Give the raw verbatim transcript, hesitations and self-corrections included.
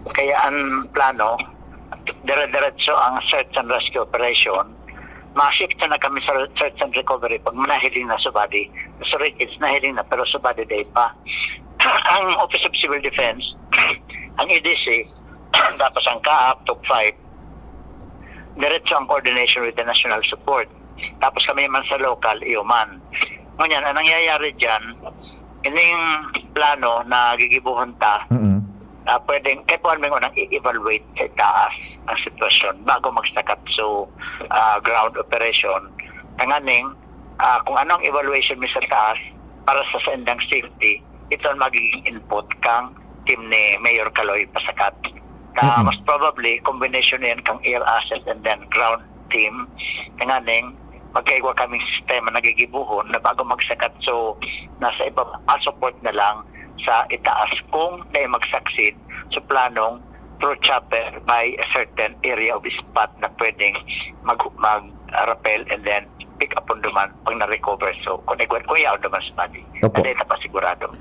Kaya ang plano, dire-diretso ang search and rescue operation. Masikta na kami sa search and recovery pag nahiling na subadi. Sa wreckage, nahiling na, pero subadi day pa. Ang Office of Civil Defense, ang E D C, tapos ang CAAP, top five, diretso ang coordination with the national support. Tapos kami man sa local, iyo man. Ngunyan, ang nangyayari dyan, ining plano na gigibuhon ta, Mm. ah, pwedeng, kaya po ang unang i-evaluate sa taas ang sitwasyon bago magsakat so ah, ground operation. Tanganing, ah, kung anong evaluation mi sa taas para sa saindang safety, ito ang magiging input kang team ni Mayor Kaloy pasakat. Na Mm-mm. Most probably, combination yan kang air asset and then ground team. Tanganing, magkaigwa kaming sistema nagigibuhon na bago magsakat. So, nasa iba, ah, support na lang sa itaas kung na mag-succeed sa planong through chopper by a certain area of spot na pwedeng mag, mag rappel and then pick up on duman pag na-recover. So, kung igwan, kung yaon duman sa body. Opo. Na data pa sigurado.